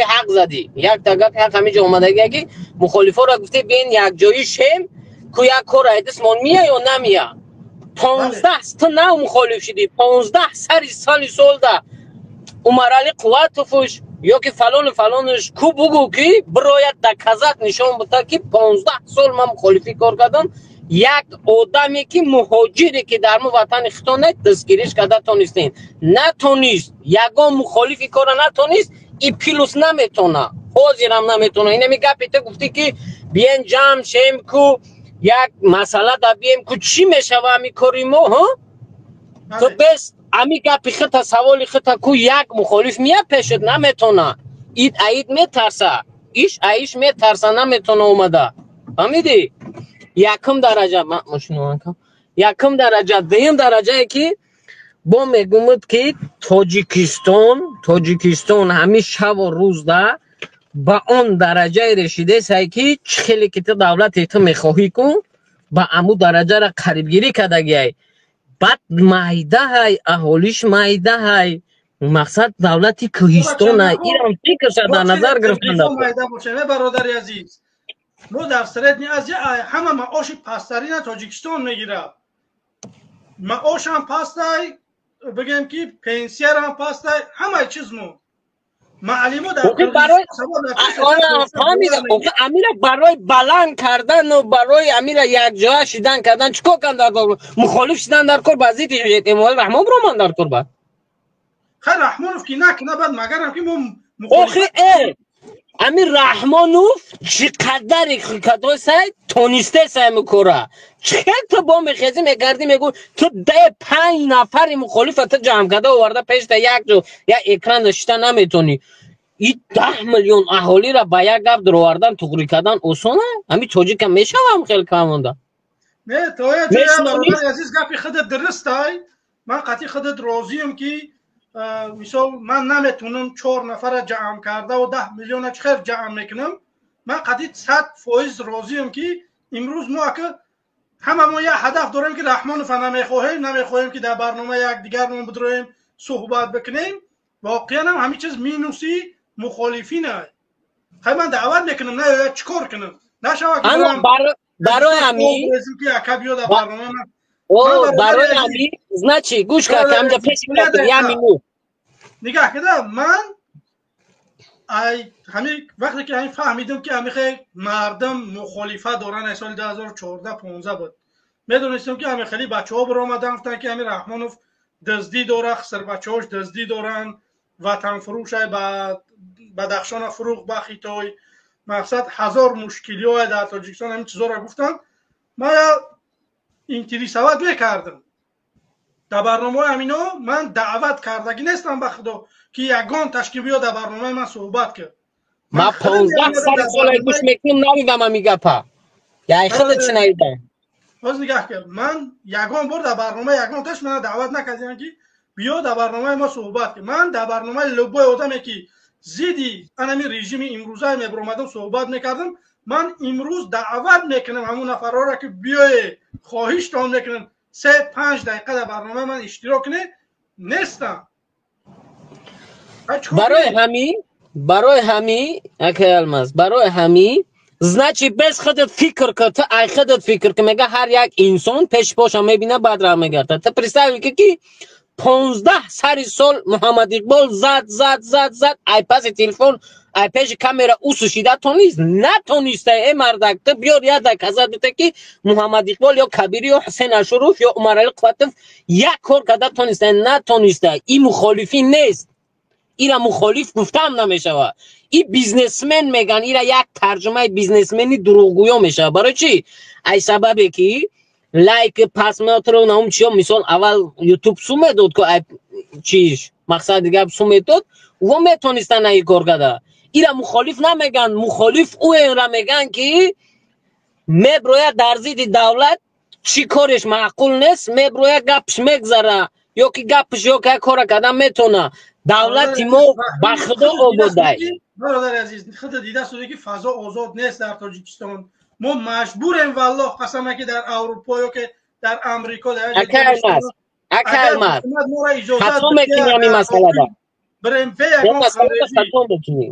Ҳақ задӣ, якта гапи ҳақ ҳамиҷо омадагия, ки мухолифоро гуфте, биен якҷоӣ шем, ку як кор айдисмон мия ё намия. 15 ту нав мухолиф шидӣ, 15 сари соли солда Умаралӣ Қувватовуш ё ки фалону фалонуш ку бугӯ, ки бирояд, доказать, нишон бита, ки 15 сол ман мухолифӣ кор кардам, як одаме ки муҳоҷире, ки дар мо ватани хитон дастгириш карда тонистем. Натонист, ягон мухолифи кора натонист и плюс наметона, ҳозирам наметона. Инами гапи ту гуфтӣ, ки биен ҷамъ шем, ку як масъала да бием, ку чӣ мешава ами кори мо, ҳа? Ту бес ами гапи хита, саволи хита, ку як мухолиф мия пешет? Наметона. Ид аид метарса, иш аиш метарса, наметона омада. Фаҳмидӣ? Якум дараҷа якум дараҷа, дуюм дараҷае, ки бо мегумуд, ки Тоҷикистон ҳамин шаву рӯзда ба он дараҷае решидесай, ки чӣ хеле ки ту давлате ту мехоҳӣ кун, ба аму дараҷара қарибгирӣ кардагиай. Баъд майдаҳай, аҳолиш майдаҳай, мақсад давлати кӯҳистонай, ирам фикрша дар назар гирифтан. Бародари азиз, мо дар Средняя Азия ҳама маоши пасттарина Тоҷикистон мегирад. Маошам пастай, бигем ки пенсиярам пастай, ҳамаи чизмо. Маълимо Амира барои баланд кардану барои амира якҷоя шидан кардан чӣ кор кан дар кор? Мухолиф шидан дар кор, ба зидди Эмомалӣ Раҳмон роман дар кор ба. Хай, Раҳмонов ки накуна, баъд магарам ки мо Охи, э амир Раҳмонов чӣ қадаре кадосай тонистесай мукора. Чӣ ту бо мехезӣ, мегардӣ, мегӯ, ту де панҷ нафари мухолифа ту ҷамъ карда оварда пешта, як ҷо як экран шита наметонӣ. И 10 миллион аҳолиро ба як гап даровардан, туғрӣ кардан осона? Ҳами тоҷика мешавам хел камонда. Не, тоя бародари азиз, гапи худат дурустай. Ман қатъи худат розием, ки мисол ман наметунам чор нафара ҷамъ кардаву 10 миллиона чӣ хел ҷамъ мекунам. Ман қатъи 100% розием, ки имрӯз мо ака ҳама мо як ҳадаф дорем, ки Раҳмонова намехоҳем, намехоҳем, ки дар барнома якдигармон бидроем, суҳбат бикунем. Воқеан ҳам ҳамин чиз минуси мухолифина. Хай, ман даъват мекунам, на чӣ кор кунам? Нашава. Барои ҳами ки ака биё дар барнома. Барои ҳами, значит, гӯш кар, ки ҳамҷа пеши як минут. Нигаҳ кида, ман ай ҳами вақте ки ҳамин фаҳмидам, ки ҳамихе мардум мухолифат доранд, ай соли 2014 15 буд. Медонистам, ки ҳами хеле бачаҳо биромадан, гуфтанд, ки ҳами Раҳмонов дуздӣ дора, хисрбачаҳош дуздӣ доранд, ватанфурӯшай, ба Бадахшона фурӯх ба Хитой, мақсад ҳазор мушкилиҳое дар Тоҷикистон, ҳамин чизоро гуфтанд. Ман интересовать мекардам дар барномаҳои ҳамино. Ман даъват кардагӣ нестам, ба худо, ки ягон ташкил биё дар барномаи ман суҳбат кард. Ман 15 сари сола гӯш мекунам, надидам ҳами гапа, яй хеле чӣ надидам. Боз нигаҳ кард, ман ягон бор дар барномаи ягон таш мана даъват накардиам, ки биё дар барномаи мо суҳбат кар. Ман дар барномаи любой одаме, ки зидди анами режими имрӯза мебиромадам, суҳбат мекардам. Ман имрӯз даъват мекунам ҳамун нафарҳоро, ки биёе, хоҳиштон мекунам, 3-5 дақиқа дар барномаи ман иштирок кунед. Нестам. Барои ҳами, акай Алмаз, барои ҳами, значит, без худат фикр кар, ту ай худат фикр ки мега, ҳар як инсон пеш поша мебина, баъд раҳ мегардад. Ту представь ки 15 сари сол Муҳаммад Иқбол зад, зад, зад, зад, ай паси телефон, ай пеши камера усу шида тонист, натониста. Э мардак, ту биёр як доказать бита, ки Муҳаммад Иқбол ё Кабирӣ ё Ҳусен Ашуров ё Умарали Қувватов як кор карда тониста. Натониста. И мухолифӣ нест, ира мухолиф гуфтаам намешавад, и бизнесмен меган, ира як тарҷумаи бизнесмени дурӯғгӯё мешавад. Барои чӣ? Ай сабабе ки лайк, просмотр, наум чиё, мисол, аввал Ютуб су медод ку, ай чиш, мақсади гап, су медод, во метонистан ай кор карда. Ира мухолиф намеган, мухолиф уенра меган, ки меброяд дар зидди давлат, чӣ кореш маъқул нест, меброяд, гапш мегзара ё ки гапш ё ки як кора карда метона. Давлати мо ба худо ободай. Бародари азиз, худо дида суде, ки фазо озод нест дар Тоҷикистон. Мо маҷбурем, валлоҳ қасама, ки дар Аврупо ё ки дар Амрико. Акай Алмаз, акай Алмаз, хато мекунӣ ҳамин масъалада. Бирем. Хато мекунӣ.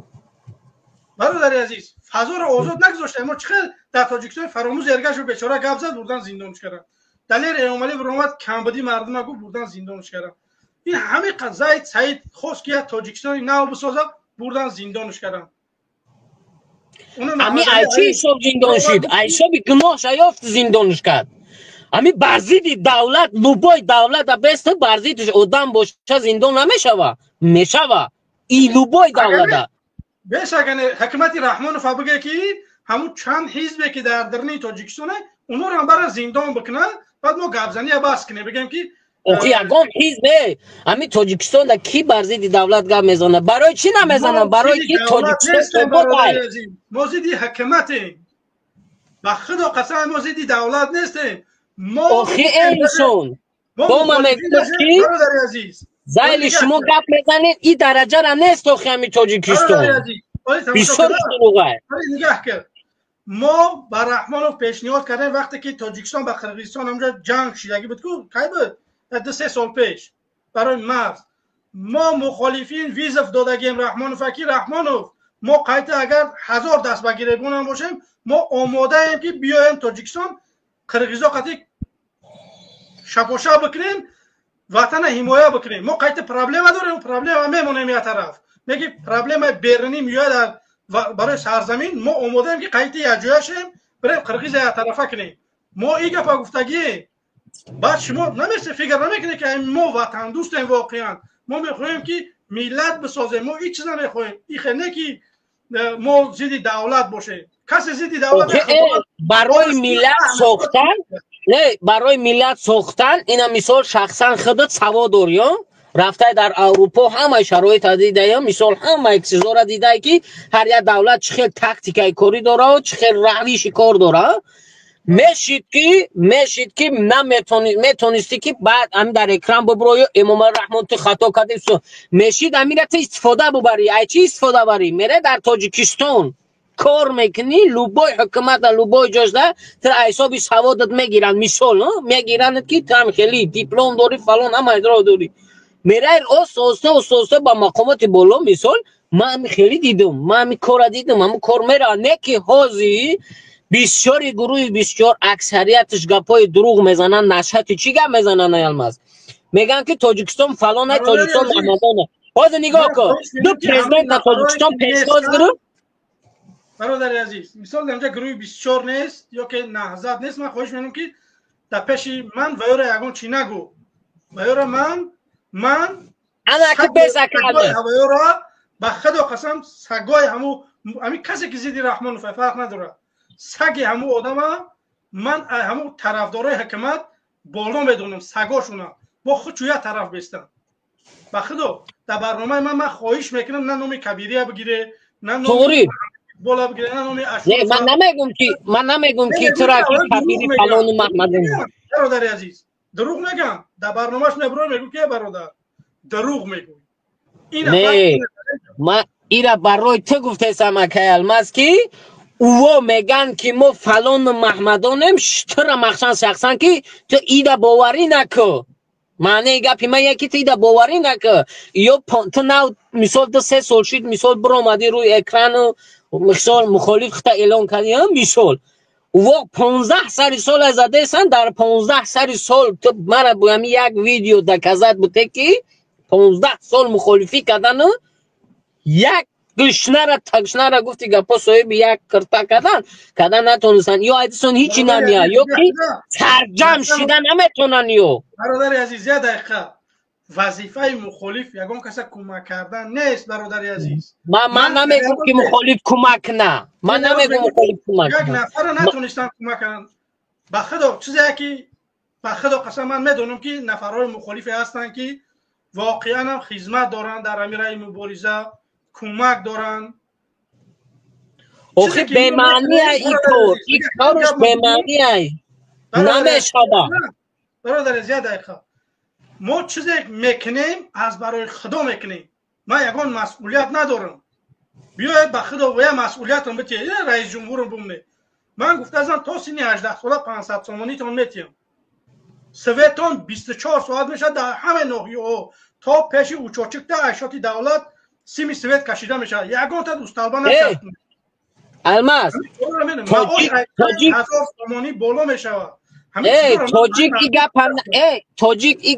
Бародари азиз, фазоро озод нагузоштем. Мо чӣ хел дар Тоҷикистон Фаромӯз Эргашу бечора гап зад, бурдан зиндонш карданд. Далер Эмомалӣ биромад, камбудӣ мардума гуфт, бурдан зиндонш карданд. Ин ҳамин Зайд Саид хост, ки як Тоҷикистони нав бисозад, бурдан зиндонш карданд. Ами ай чӣ ҳисоб зиндон шид? Ай ҳисоби гуноҳша ёфт, зиндонш кард. Ами бар зидди давлат, любой давлата бест, бар зиддиш одам боша, зиндон намешава? Мешава и любой давлата. Бешагане ҳукумати Раҳмонов бигӯе, ки ҳамун чанд ҳизбе, ки дар даруни Тоҷикистоне, онҳоро ҳам бара зиндон бикунад, баъд мо гапзания бас кунем, бигӯем, ки Охи, ягон ҳизб не. Ами Тоҷикистонда ки бар зидди давлат гап мезанад? Барои чӣ намезанад? Барои ки Тоҷикистон Мо зидди ҳукуматем, ба Худо қасам, мо зидди давлат нестем. Охи, инсон бо ма мегӯяд, ки зайли шумо гап мезанед, и дараҷара нест. Охи, ами Тоҷикистон бисёр дурӯғай. Нигаҳ кард, мо ба Раҳмонов пешниҳод кардем, вақте ки Тоҷикистон ба Қирғизистон ҳамҷо ҷанг шидагӣ буд, ку кай буд, 2-3 сол пеш, барои марз мо мухолифин вызов додагем Раҳмонова, ки Раҳмонов, мо қайта агар ҳазор даст ба гиребонам бошем, мо омодаем, ки биёем Тоҷикистон, қирғизо қати шапоша бикунем, ватана ҳимоя бикунем. Мо қайта проблема дорем, проблема мемонем як тараф, неки проблемаи берунӣ меояд барои сарзамин, мо омодаем, ки қайта якҷоя шем, бирем қирғиза яктарафа кунем. Мо и гапа гуфтагием. Баъд шумо намесе фикр намекунед, ки мо ватандӯстем, воқеан мо мехоҳем, ки миллат бисозем. Мо ҳеҷ чиз намехоҳем, ихе не ки мо зидди давлат бошем. Касе зидди давлат Барои миллат сохтан не, барои миллат сохтан ина мисол, шахсан худат савод дорӣ, рафтай дар Аврупо, ҳамаи шароита дидаям, мисол, ҳамаи чизора дидай, ки ҳар як давлат чӣ хел тактикаи корӣ дора, чӣ хел равиши кор дора. Мешид ки наметонистӣ, ки баъд ами дар экран буброю, Эмомали Раҳмон, ту хато кардӣ, мешид амира ту истифода бубарӣ. Ай чӣ истифода барӣ? Мере дар Тоҷикистон кор мекунӣ, любой ҳукумата, любой ҷошда ту ҳисоби саводат мегиранд, мисол, мегиранд, ки ту ҳам хеле диплом дорӣ, фалон, ҳамаро дорӣ, мерай оста оста, оста оста ба мақомоти боло. Мисол, ман ами хеле дидум, ман ами кора дидум, ҳамун кор мера. Не ки ҳозир бисёри гурӯҳи бисёр, аксарияташ гапҳои дурӯғ мезананд. Нашҳати чӣ гап мезананд, Алмаз? Мегӯянд, ки Тоҷикистон фалона, Тоҷикистон мамадона. Ҳозир нигоҳ кун, ду президент дар Тоҷикистон пешвоз гирифт. Бародари азиз, мисол, дар инҷа гурӯҳи 24 нест ё ки Наҳзат нест. Ман хоҳиш мекунам, ки дар пеши ман ваёра ягон чӣ нагӯ. Ваёра ман ваёра, ба Худо қасам, сагои ҳаму ҳамин касе, ки зидди Раҳмонов, фарқ надорад, саги ҳаму одама ман ҳаму тарафдорои ҳукумат боло медонам, сагошуна бо худ чӯя тараф бестам. Ба Худо, дар барномаи ман хоҳиш мекунам, на номи Кабирия бигире, на номи бола бигире, на номи Ман намегум, ки тура ки Кабири фалону Маҳмадин. Бародари азиз, дурӯғ мегам, дар барномаш мебурам, мегӯ, ки бародар, дурӯғ мегӯй. Не, ман ира барои ту гуфтесам, акай Алмаз, ки ӯво мегӯянд, ки мо фалону маҳмадонем, тура махсан, шахсан, ки ту ида боварӣ накӯ. Маънеи гапи ман яки ту ида боварӣ накӯ. Ё ту нав, мисол, 2-3 сол шид, мисол, биромадӣ рӯи экрану, мисол, мухолиф хута эълон кардӣ. Мисол, ӯво 15 сари сола задесан. Дар 15 сари сол ту мара ами як видео доказать буте, ки 15 сол мухолифӣ кардану як гушнара тагшнара гуфти гапо соҳиби як кирта кардан натонистанд, ё айдисон ҳичи намеяд, ё ки сарҷам шида наметонанд, ё Бародари азиз, як дақиқа. Вазифаи мухолиф ягон каса кӯмак кардан нест, бародари азиз. Ман намегӯм, ки мухолиф кӯмак куна. Ман намегӯм, мухолиф кӯмак. Як нафара натонистанд кӯмак кунанд. Ба Худо, чизе ки, ба Худо қасам, ман медонам, ки нафарҳои мухолифе ҳастанд, ки воқеан ҳам хизмат доранд, дар амираи мубориза кӯмак доранд. Охи, бемаъния и кор, и корш бемаъния намешава. Бародар, як дақиқа. Мо чизе мекунем, аз барои Худо мекунем. Ман ягон масъулият надорам. Биёед, ба Худо, я масъулиятам битиҳед, раис ҷумҳурам бумне. Ман гуфтаам, то синни 18 сола 500 сомонитон метиҳам, светон 24 соат мешавад дар ҳама ноҳияҳо, то пеши учочикта айшоти давлат сими свет кашида мешавад, ягонта усталба. Алмаз, тоҷик, тоҷик 1000 сомонӣ боло мешавад. Э, тоҷик, и гапам, э, тоҷик, и